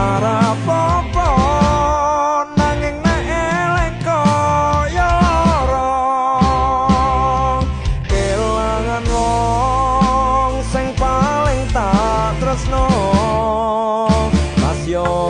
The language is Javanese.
Dosa rapopo nanging nek elek kaya lara. Kelangan wong sing paling tak tresno. Mas yo